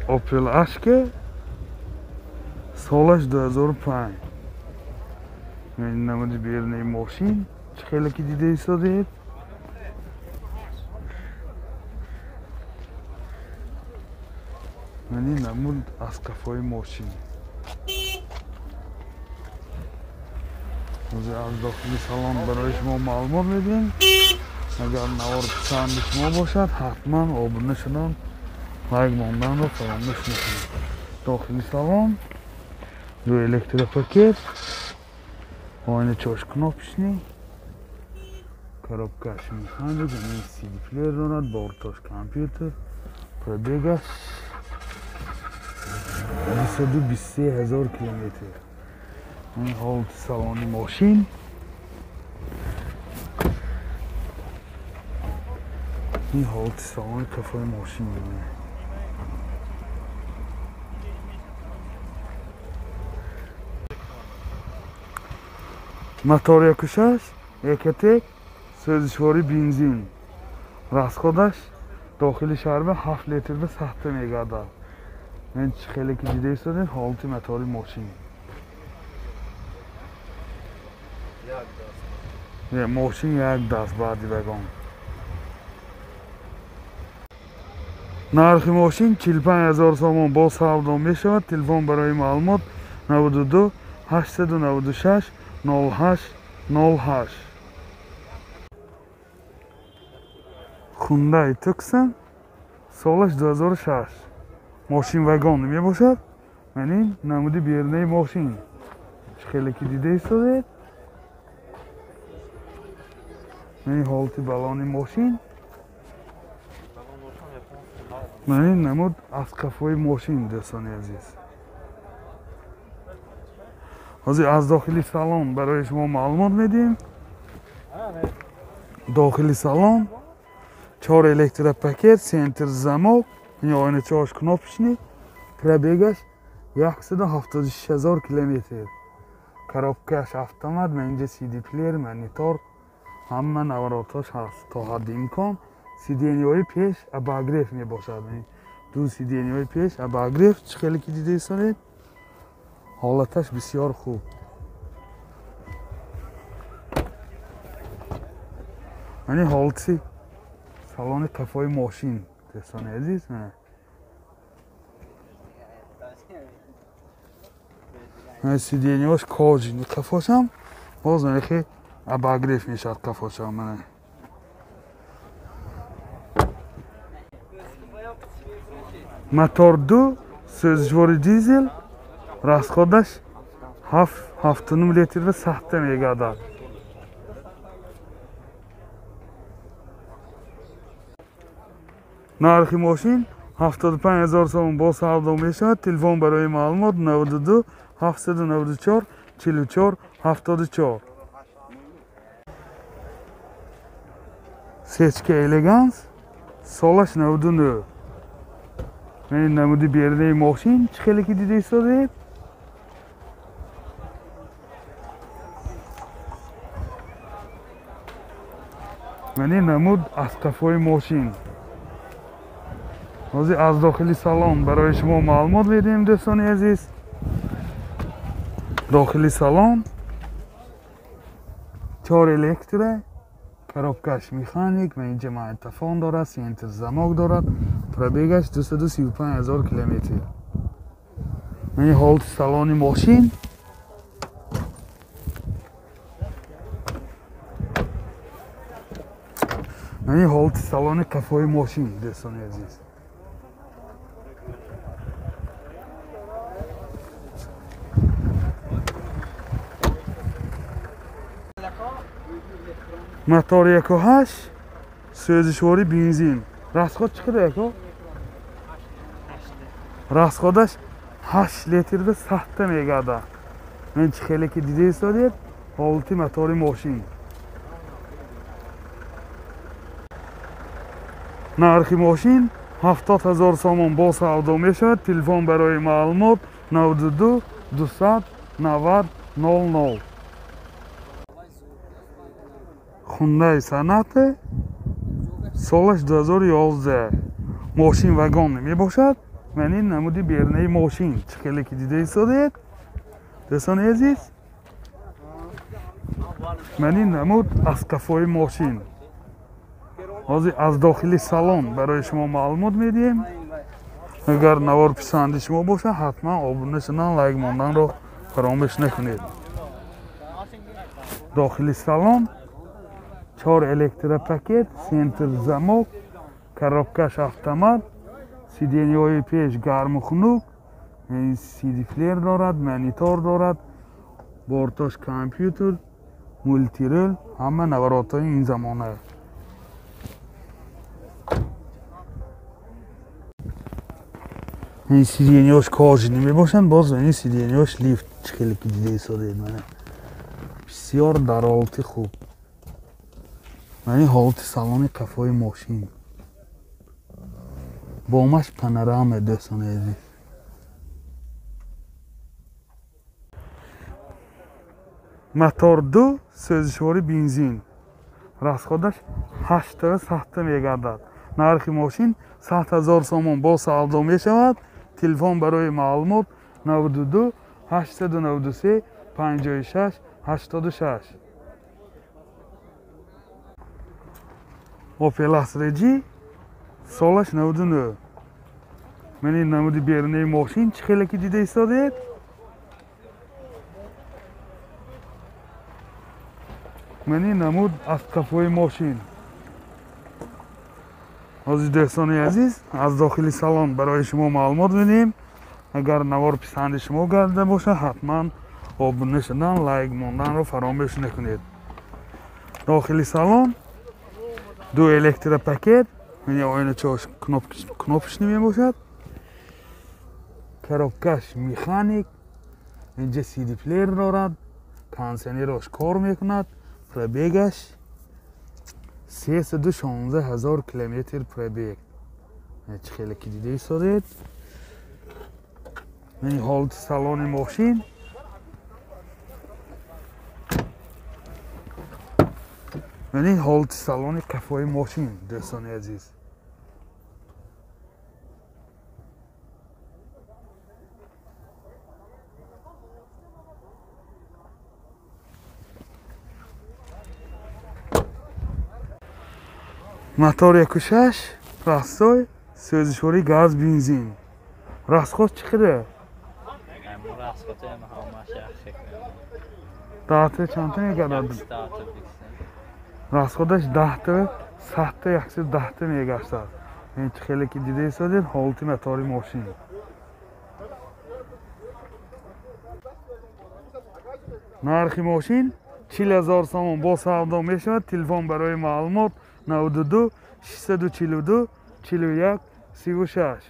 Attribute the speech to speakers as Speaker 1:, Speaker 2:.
Speaker 1: Opel Ashke солаш 2005. Намуди берунаи мошин чӣ хеле ки дида истодед. Мани намуд аз қафои мошин. Аз дохили салон барои шумо маълумот медиҳем. Агар навор писанди шумо бошад, ҳатман обуна шудан, лайк монданро фаромӯш накунед. Дохили салон ду электропакет, оина чоркнопочный, коробкаш механик, CD плеер дорад, бортош компютер, пробегаш 223 000 километр. Ин ҳолати салони мошин. Ин ҳолати салони кафои мошин. Мотор 1.6 Ecotec, сӯзишворӣ бензин. Расходаш дохили шаҳр ба 7 литр ба сахта мегардад. Мен чӣ хеле ки дида истодем ҳолати мотори мошин. Мошин як даст баъди вагон. Нархи мошин 45 000 сомон бо савдо мешавад. Телефон барои маълумот 92 896 08 08. Hyundai Tucson солаш 2006. Мошин вагон мебошад. Ман намуди берунаи мошин. Чӣ хеле ки дида истодед. Ман ҳолати балони мошин. Ман намуд аз қафои мошин, дӯстони азиз. Ҳозир аз дохили салон барои шумо маълумот медиҳем. Дохили салон 4 электропакет, центр замок, оина 4 кнопочный, пробегаш 176 000 километр. Коробкаш автомат, инҷа CD плеер, монитор, ҳама навороташ ҳаст то ҳадди имкон. Сиденьяҳои пеш обогрев мебошад. Ду сиденьяҳои пеш обогрев, чӣ хеле ки дида истодед. Ҳолаташ бисёр хуб. Мани ҳолати салони қафои мошин, дӯстони азиз. Мана сиденьяҳош кожини, қафошам боз нархи обогрев мешавад қафошам. Мана мотор 2 сӯзишвори дизел, расходаш 7,5 литр ба сахта мегардад. Нархи мошин 75 000 сомон бо савдо мешавад. Телефон барои маълумот 92 794 44 74. Сечка Элеганс солаш 99. Ман намуди берунаи мошин чӣ хеле ки дида истодед. Ман намуд аз қафои мошин. Ҳозир аз дохили салон барои шумо маълумот медиҳем, дӯстони азиз. Дохили салон 4 электро, коробкаш механик, инҷа магнитофон дорад, центр замок дорад, пробегаш 235 000 километр. Ман ҳолати салони мошин. Ман ҳолати салони қафои мошин, дӯстони азиз. Мотор 1.8 сӯзишворӣ бензин. Расход чӣ қадар яко? Расходаш 8 литр ба сахта мегардад. Ман чӣ хеле ки дида истодед ҳолати мотори мошин. Нархи мошин 70 000 сомон бо савдо мешавад. Телефон барои маълумот 92 200 90 00. Hyundai Sonata солаш 2011. Мошин вагон мебошад. Ман ин намуди берунаи мошин чӣ хеле ки дида истодед, дӯстони азиз. Ман ин намуд аз қафои мошин. Ҳозир аз дохили салон барои шумо маълумот медиҳем. Агар навор писанди шумо бошад, ҳатман обуна шудан, лайк монданро фаромӯш накунед. Дохили салон 4 электропакет, центр замок, коробкаш автомат, сиденьяҳои пеш гарму хунук, сидифлер дорад, монитор дорад, бортош компютер, мултирул, ҳама наворотҳои ин замона. Ин сиденьяҳош кожини мебошанд, боз ин сиденьяҳош лифт чӣ хеле ки дида истодед. Мана бисёр дар ҳолати хуб. Ман ин ҳолати салони қафои мошин. Бомаш панорама, дӯстони азиз. Мотор 2, сӯзишвори бензин. Расходаш 8,7 мегардад. Нархи мошин 100 000 сомон бо савдо мешавад. Телефон барои маълумот 92 893 56 86. Opel Astra G солаш 99. Ман ин намуди берунаи мошин чӣ хеле ки дида истодед. Ман ин намуд аз қафои мошин. Ҳозир дӯстони азиз, аз дохили салон барои шумо маълумот медиҳем. Агар навор писанди шумо гардида бошад, ҳатман обуна шудан, лайк монданро фаромӯш накунед. Дохили салон 2 электропакет, яъне оиначаҳош кнопочный мебошад. Коробкаш механик, инҷа CD-плеер дорад, кондиционерош кор мекунад, пробегаш 316 000 километр пробег. Чӣ хеле ки дида истодед. Ин ҳолати салони мошин. Ин ҳолати салони қафои мошин, дӯстони азиз. Мотор 1.6, растой, сӯзишвори газ, бензин. Расход чӣ қадар? Даҳта чандта мегардад? Расходаш 10 100 110 мегаштад. Ин чӣ хеле ки дида истодед, ҳолати мотори мошин. Нархи мошин 40 000 сомон бо савдо мешавад. Телефон барои маълумот 92 642 41 36.